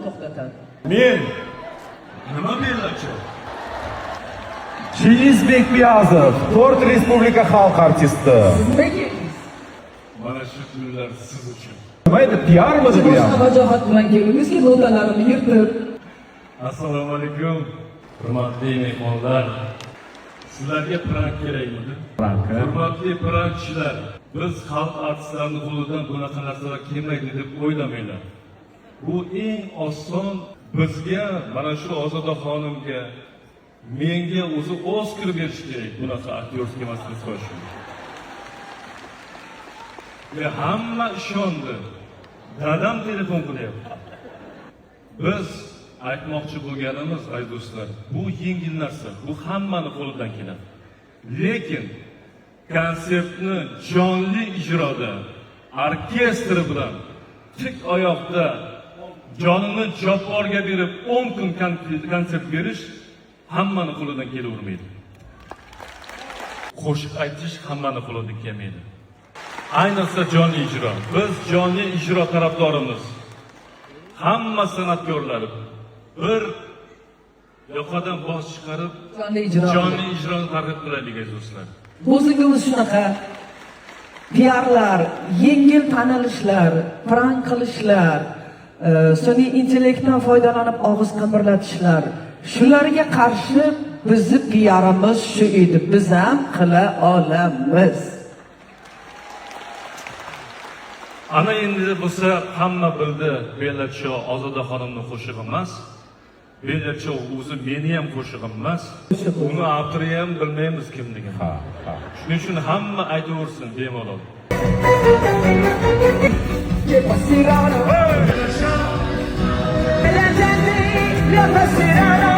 To'xtatadi. Men nima Bella Chao? Chingiz Bekniyazov, 4 respublika xalq artisti. Nima keldingiz? Mana shu gullar siz uchun. Nima edi, piarmidi bu Boshqa ham? vajohat bilan keldingizki, notalarimni yirtib. Assalomu alaykum, hurmatli mehmonlar. Sizlarga prank kerakmidi? Prank, ha? Hurmatli prankchilar, biz xalq artistlarini qo'lidan bunaqa narsalar kelmaydi deb o'ylamanglar. Bu eng oson bizga, mana shu Ozoda xonimga, menga o'zi Oskar berish kerak bunaqa актёрский мастерство uchun. Ve hamma ishondi. Dadam telefon qilyapti. Biz aytmoqchi bo'lganimiz, aziz do'stlar, bu yengil narsa, bu hammani qo'lidan keladi. Lekin konsertni jonli ijroda orkestr bilan tik oyoqda jonini Jabborga berib 10 kun konsert berish hammani qo'lidan kelavermaydi. Qo'shiq aytish hammani qo'lidan kelmaydi. Ayniqsa jonli ijro. Biz jonli ijro tarafdorimiz. Hamma san'atkorlar bir yoqadan bosh chiqarib Jonli ijro. Jonli ijroni targ'ib qilaylik, aziz do'stlar. Lozungimiz shunaqa. Piarlar, yengil tanilishlar, prank qilishlar, sun'iy intellektdan foydalanib og'iz qimirlatishlar. Shularga qarshi bizni piarimiz shu edi. Biz ham qila olamiz. Ana endi bo'lsa hamma bildi, Bella Chao Ozoda xonimning qo'shig'i emas. Bella Chao o'zi meni ham qo'shig'im emas. Uni avtori ham bilmaymiz kimligini. Ha, ha. Shuning uchun hamma aytaversin bemalol. La